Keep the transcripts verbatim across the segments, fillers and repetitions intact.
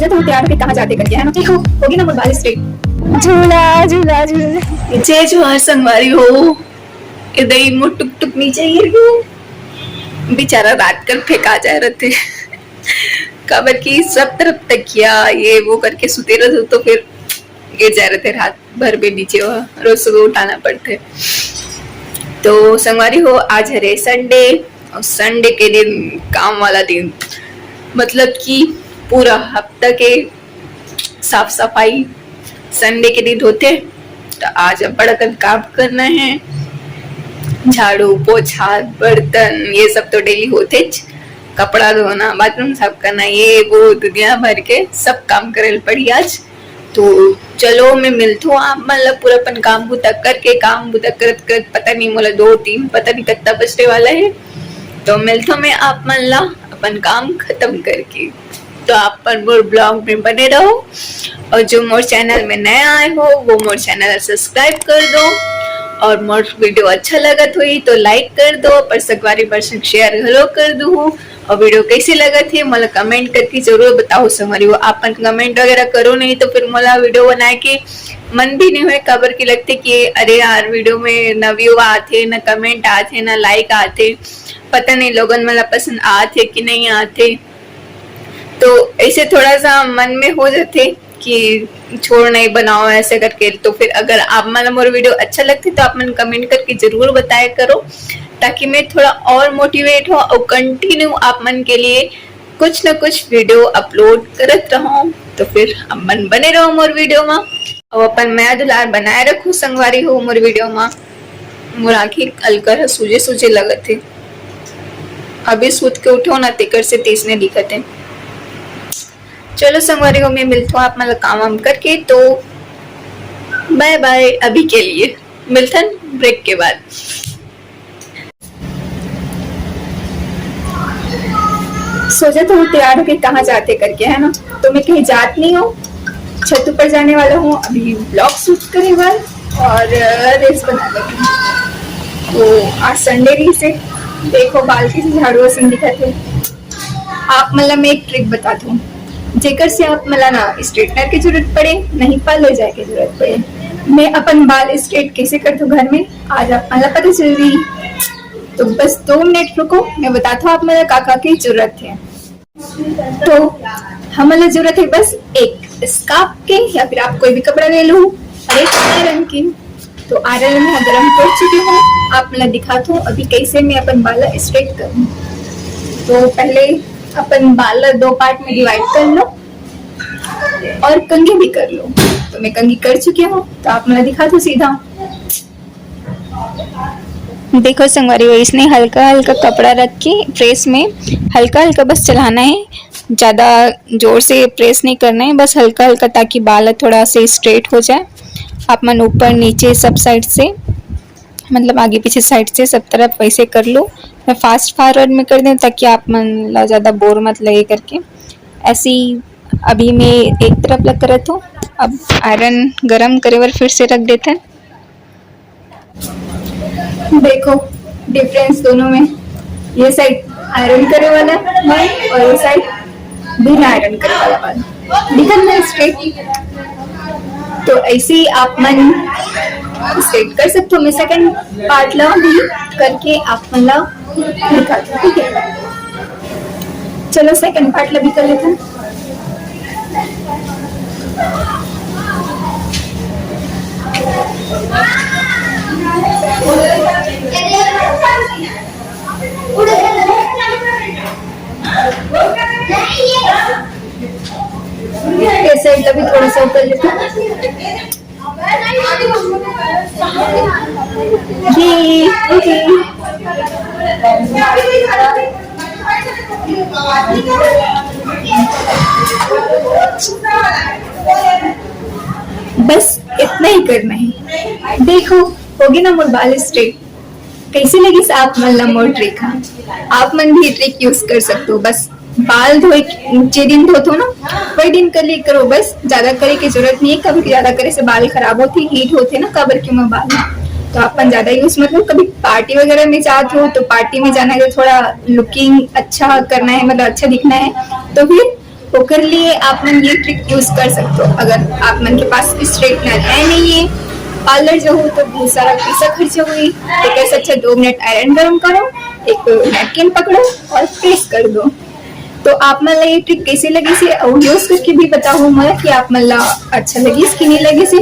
तो तैयार होके कहाँ जाते करके, है ना? देखो, होगी ना मोर बाल straight। झूला, झूला, झूला। जय जोहार संगवारी हो। ए दई मोर टुक टुक नीचे गिर गयो। बेचारा रात कर फेंका जाए रहते। काबर कि सब तरफ तकिया, ये वो करके सुते रहते, तो फिर गिर जाए रहते रात भर में नीचे, वह रोज सुबह उठाना पड़ते। तो संगवारी हो, आज हरे Sunday, और Sunday के दिन काम वाला दिन, मतलब कि पूरा हफ्ता के साफ सफाई Sunday के दिन होथे। तो आज अब्बड़ अकन काम करना है, झाड़ू, पोछा, बर्तन, ये सब तो daily होथेच। कपड़ा धोना, bathroom साफ करना, ये वो दुनिया भर के सब काम करे ल पड़ी आज। तो चलो, मैं मिलथों आप मन ला पूरा अपन काम बुता करके। काम बुता करत करत पता नहीं मोला दो तीन, पता नहीं कितना बजने वाला है। तो मिलथों मैं आप मन ला अपन काम खत्म करके। तो आप मन मोर vlog में बने रहो, और जो मोर channel में नया आए हो, वो मोर channel subscribe कर दो, और मोर video अच्छा लगत होई तो like कर दो, पर संगवारी मन संग share घलो कर दो। और video कैसे लगत हे, मोला comment करके जरूर बताओ संगवारी हो। आप मन comment वगैरह करो नहीं तो फिर मोला video बनाए के मन भी नहीं होए, काबर कि लगथे कि अरे यार, video में ना view आथे, ना comment आथे, ना like आथे, पता नहीं लोगन मन ला पसंद आथे कि नहीं आथे। तो ऐसे थोड़ा सा मन में हो जाथे कि छोड़, नहीं बनाओ ऐसे करके। तो फिर अगर आप मन ला मोर video अच्छा लगथे तो आप मन comment करके जरूर बताया करो, ताकि मैं थोड़ा और motivate हो और continue आप मन के लिए कुछ ना कुछ video upload करत रहूं। तो फिर आप मन बने रहो मोर video में, और अपन मया दुलार बनाए रखो संगवारी हो मोर video में। मोर आँखी अलकर ह सूजे सूजे लगत हे, अभी सूत के उठो ना, तेकर से तइसने दिखत हे। चलो संगवारी हो, मैं मिलथों आप मन ला काम वाम करके, तो bye bye अभी के लिए, मिलथन break के बाद। सोचा था वो तैयार होके कहाँ जाते करके, है ना, तो मैं कहीं जात नहीं हूँ, छत ऊपर जाने वाला हूँ अभी vlog shoot करे बर और reels बना बर। तो आज Sunday रहिसे, देखो बाल कइसे झाड़ू असन दिखत हे। आप मन ला मैं एक trick बतात हूँ, जेकर से आप मन ला ना straightener के जरूरत पड़े, नहीं parlour जाए के जरूरत पड़े। मैं अपन बाल straight कैसे करथों घर में, आज आप मन ला पता चल जाही। तो बस दो मिनट रुको, मैं बतात हूँ आप मन ला का का के जरूरत हे। तो हमन ला जरूरत हे बस एक scarf के, या फिर आप कोई भी कपड़ा ले लो, और एक iron के। तो iron मैं गरम कर चुकी हूँ, आप मन ला दिखात हूँ अभी कैसे मैं अपन बाल ला straight करूँ। तो पहले अपन बाल ला दो part में divide कर लो और कंघी भी कर लो। तो मैं कंघी कर चुकी हूँ, तो आप मन ला दिखात हूँ सीधा। देखो संगवारी हो, इसने हल्का हल्का कपड़ा रख के press में हल्का हल्का बस चलाना है, ज़्यादा जोर से press नहीं करना है, बस हल्का हल्का, ताकि बाल थोड़ा से straight हो जाए। आप मन ऊपर नीचे सब side से, मतलब आगे पीछे side से सब तरफ वैसे कर लो। मैं fast forward में कर दूँ ताकि आप मन ला ज़्यादा bore मत लगे करके। ऐसे ही अभी मैं एक तरफ ला करत हूँ, अब iron गरम करे बर फिर से रख देथन। देखो difference दोनों में, ये side iron करे वाला बाल और ये side बिना iron करे वाला बाल, दिखत हे straight। तो ऐसे ही आप मन straight कर सकते हो। मैं second part ला भी करके आप मन ला दिखाती हूँ, ठीक है? चलो second part ला भी कर लेते हैं। ये side का भी थोड़ा सा ऊपर लेते हैं। जी, जी। बस इतना ही करना है। देखो, होगे ना मोर बाल straight। कैसे लगिस आप मन ला मोर trick? हाँ, आप मन भी trick use कर सकते हो। बस बाल धोए के, जे दिन धोथो ना, वही दिन कर लिया करो। बस ज्यादा करे के जरूरत नहीं है, कभी ज्यादा करे से बाल खराब होथे, heat होथे ना, काबर क्यों मैं बाल। तो आप मन ज्यादा use मत करो। कभी party वगैरह में जात हो तो party में जाना है तो थोड़ा looking अच्छा करना है, मतलब अच्छा दिखना है, तो फिर ओकर लिए आप मन ये ट्रिक यूज़ कर सकते हो। अगर आप मन के पास स्ट्रेटनर है नहीं है, पार्लर जाहू तो बहुत सारा पैसा खर्चा होही, तो कैसे अच्छा दो मिनट आयरन गरम करो, एक नैपकिन पकड़ो और प्रेस कर दो। तो आप मन ला ये ट्रिक कैसे लगिस हे अउ यूज़ करके भी बताहू मोला कि आप मन ला अच्छा लगिस कि नहीं लगिस हे।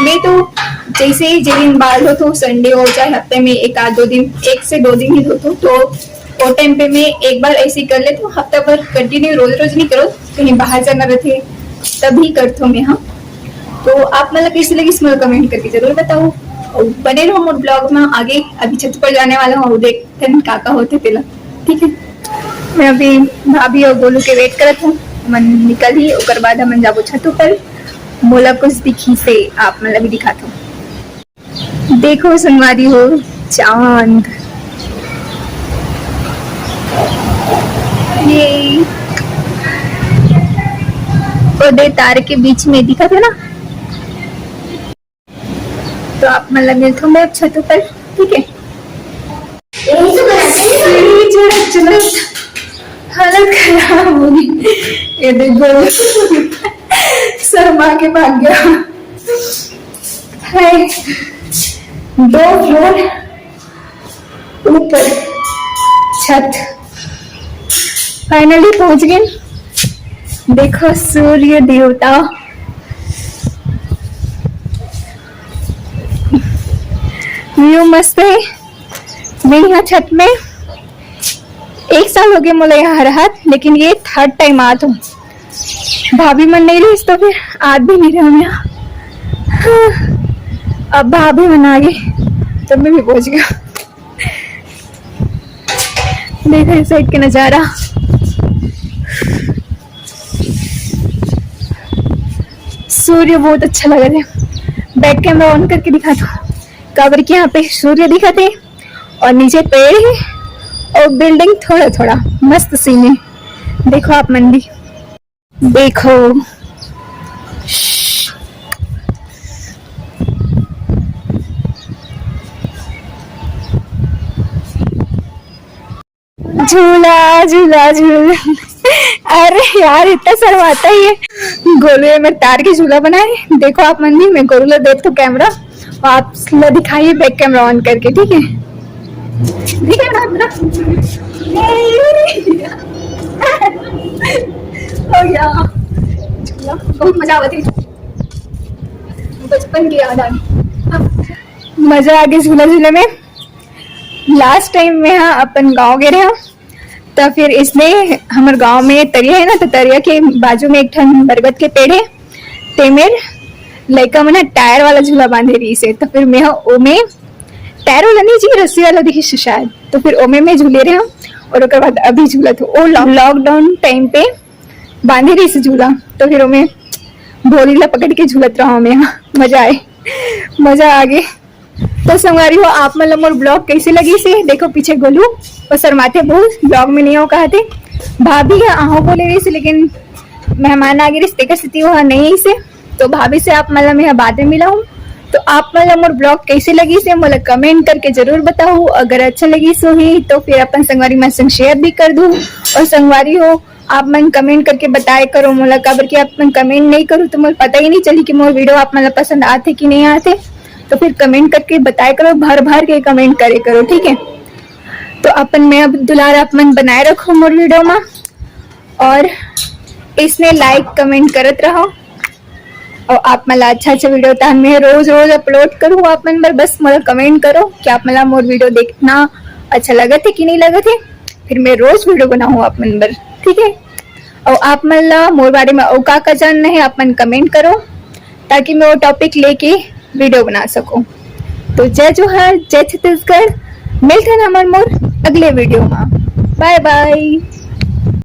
मैं तो जैसे ही जे दिन बाल धोथो, संडे हो चाहे हफ्ते में एक आध दो दिन, एक से दो दिन ही धोथो, तो वो टाइम पे मैं एक बार ऐसे ही कर लेथो, हफ्ता भर कंटिन्यू रोज रोज नहीं करो, कहीं बाहर जाना रहथे तभी करथो मैं। हाँ, तो आप मन ला कैसे लगिस मोला कमेंट करके जरूर बताओ और बने रहो मोर ब्लॉग में। आगे अभी छत पर जाने वाला हूँ, देखथन का का होथे तेला। ठीक है, मैं अभी भाभी और गोलू के वेट करत हूँ, मन निकलही, ओकर बाद हमन जाबो छत पर। मोला कुछ दिखिस हे, आप मन ला भी दिखात हूँ। देखो संगवारी हो, चांद, ये ओदे तार के बीच में दिखत हे ना। तो आप मन ला मिलथो मैं अब छत पर, ठीक है। सीढ़ी चढ़त चढ़त हालत खराब हो गई। ये देखो, शर्मा के भाग गया। हाय, दो फ्लोर ऊपर छत, फाइनली पहुंच गए। देखो सूर्य देवता, व्यू मस्त है। मैं यहाँ छत में एक साल हो गए मोला यहाँ रहत, लेकिन ये थर्ड टाइम आत हूँ। भाभी मन नहीं रहिस तो फिर आत भी नहीं रहा मैं। हाँ, अब भाभी मन आ गए तो मैं भी पहुंच गया। देखो इस साइड के नजारा, सूर्य बहुत अच्छा लग रहा है। बैक कैमरा ऑन करके दिखा दो, काबर कि यहाँ पे सूर्य दिखत हे और नीचे पेड़ है और बिल्डिंग थोड़ा थोड़ा। मस्त सीन है, देखो आप मन भी देखो। झूला झूला झूला। अरे यार, इतना शर्माता ही है। गोलू ये मेरे तार के झूला बनाए। देखो आप मन भी, मैं गोलू ला देत तो कैमरा, आप ला दिखाइए बैक कैमरा ऑन करके, ठीक है? ठीक है ना? हो गया झूला, बहुत मजा आवत है, बचपन की याद आ गई। मजा आ गया झूला झूले में। लास्ट टाइम में हाँ अपन गाँव गए रहे, तो फिर इसने हमर गांव में तरिया है ना, तो तरिया के बाजू में एक ठन बरगद के पेड़ है, ते मेर लइका मन टायर वाला झूला बांधे रहिस हे, तो फिर मैं ओमे टायर वाला नहीं जी, रस्सी वाला दिखिस शायद, तो फिर ओमे मैं झूले रहे हूँ और ओकर बाद अभी झूलत हूँ। ओ लॉकडाउन टाइम पे बांधे रहिस झूला, तो फिर ओमे भोली ला पकड़ के झूलत रहा मैं। हाँ, मजा आए, मजा आ गए। तो संगवारी हो, आप मन ला मोर ब्लॉग कैसे लगिस हे? देखो पीछे गोलू, वो शर्माथे बहुत, ब्लॉग में नहीं हो कहा थे। भाभी ह आहो बोले रहिस, लेकिन मेहमान आ गए रहिस, तेकर सेती वो नहीं आइस हे। तो भाभी से आप मन ला मैं बाद में मिलाऊँ। तो आप मन ला मोर ब्लॉग कैसे लगिस हे, मोला कमेंट करके जरूर बताओ। अगर अच्छा लगिस होही तो फिर अपन संगवारी मन संग शेयर भी कर दू। और संगवारी हो, आप मन कमेंट करके बताए करो मोला, काबर कि आप मन कमेंट नहीं करो तो मोला पता ही नहीं चली कि मोर वीडियो आप मन ला पसंद आथे कि नहीं आथे। तो फिर कमेंट करके बताए करो, भर भर के कमेंट करे करो, ठीक है? तो अपन में अब दुलार आप मन बनाए रखो मोर वीडियो में, और इसने लाइक कमेंट करत रहो। और आप मन ला अच्छा अच्छा वीडियो तान मैं रोज रोज अपलोड करूँ आप मन बर। बस मोला कमेंट करो कि आप मन ला मोर वीडियो देखना अच्छा लगत है कि नहीं लगत है, फिर मैं रोज वीडियो बनाऊँ आप मन बर, ठीक है? और आप मन ला मोर बारे में अउ का का जानना है, आप मन कमेंट करो, ताकि मैं वो टॉपिक लेके वीडियो बना सकूँ। तो जय जोहार, जय छत्तीसगढ़, मिलते हैं हमर मोर अगले वीडियो में। बाय बाय।